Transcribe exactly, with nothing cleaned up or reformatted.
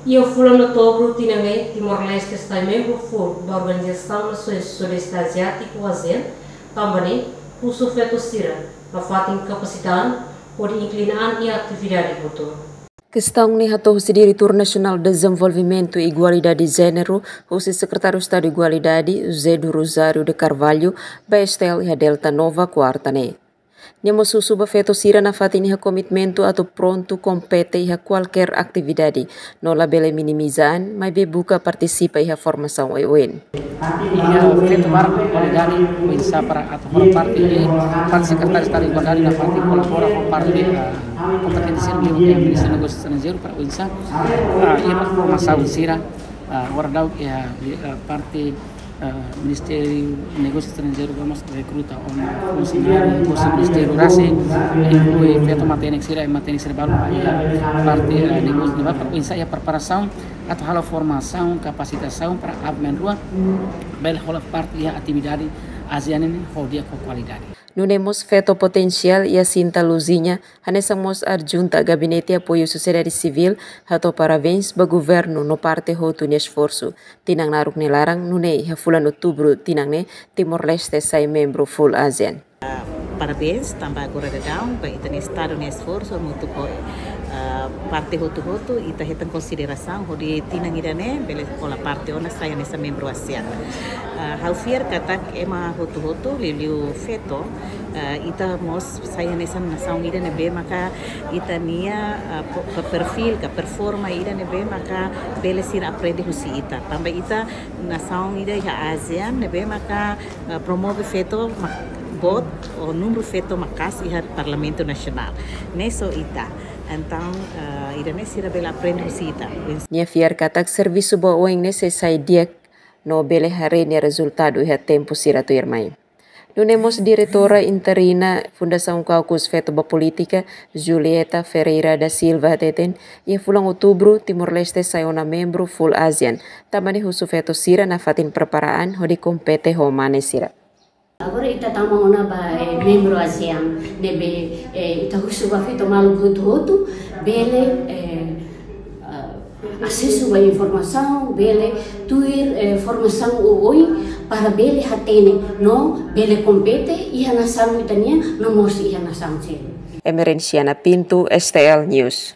Iha fulan Outubru tinan ne'e, Timor-Leste sai membru full ba Organizasaun Nasoins Sudeste Aziátiku, ASEAN, tanba ne'e, husu feto sira nafatin kapasita an hodi inklina an iha atividade hotu. Kestaun ne'e hato'o husi Diretór Nasionál Dezenvolvimentu i Igualdade Jéneru, husi Sekretáriu Estadu Igualdade, José do Rosário de Carvalho, ba STL iha Delta Nova, kuarta ne'e. Nia mós husu ba feto sira nafatin iha komitmentu atu prontu kompete iha kualkér atividade, no labele minimiza an, maibé buka partisipa iha formasaun oioin. Iha feto barak kualidade, oinsá para atu hola parte, parte Sekretáriu Estadu Igualdade nafatin kolabora ho parte, ah, kompetente sira liuliu iha Ministériu Negósiu Estranjeiru para oinsá, ah, iha formasaun sira, ah, agora daudaun iha, ah, parte, ah, Ministériu Negósiu Estranjeiru vamos rekruta ona funsionáriu, husi ministériu rasik, inklui feto matenek sira, matenek sira balu iha parte, ah, negósiu ne'ebá para oinsá iha preparasaun atu halo formasaun, kapasitasaun para aban-bainrua bele hola parte iha atividade ASEAN ne'e ho di'ak ho kualidade. Nune'e mós feto potensiál Jacinta Luzinha, hanesan mós adjunta Gabinete Apoiu Sosiedade Sivíl, hato'o parabéns ba governu no parte hotu nia esforsu. Tinan naruk nia laran, nune'e iha fulan Outubru tinan ne'e, Timor-Leste sai membru full ASEAN. Parabéns, tanba agora daudaun, ba ita-nia Estadu nia esforsu, hamutuk ho, ah, parte hotu-hotu, ita hetan konsiderasaun, hodi tinan ida-ne'e, bele hola parte ona sai hanesan membru ASEAN. Ah, ha'u fiar katak ema hotu-hotu, liuliu feto, ah, ita mós sai hanesan nasaun ida ne'ebé maka ita-nia, ah, po-, pe-, perfil ka performa ida ne'ebé maka bele sira aprende husi ita. Tanba ita nasaun ida iha ASEAN ne'ebé maka, ah, promove feto mak-, boot, ou númeru feto maka'as iha Parlamentu Nasionál. Ne'e só ita. Entaun, ah, ida-ne'e sira bele aprende husi ita. Nia fiar katak servisu ba oin ne'e sei sai di'ak no bele haree nia rezultadu iha tempu sira tuirmai. Nune'e mós diretora interina Fundasaun Kaukus Feto ba Polítika, Julieta Ferreira da Silva hateten, iha fulan Outubru, Timor-Leste sai ona membru full ASEAN, tanba ne'e husu feto sira nafatin prepara an hodi kompete ho mane sira. Agora ita tama ona ba, eh, membru ASEAN, ne'ebé, eh, ita husu ba feto maluk hotu-hotu, bele, eh, eh, asesu ba informasaun, bele tuir, eh, formasaun oioin para bele hatene no bele kompete iha nasaun ita-nian no mós iha nasaun seluk. Emerenciana Pinto, STL News.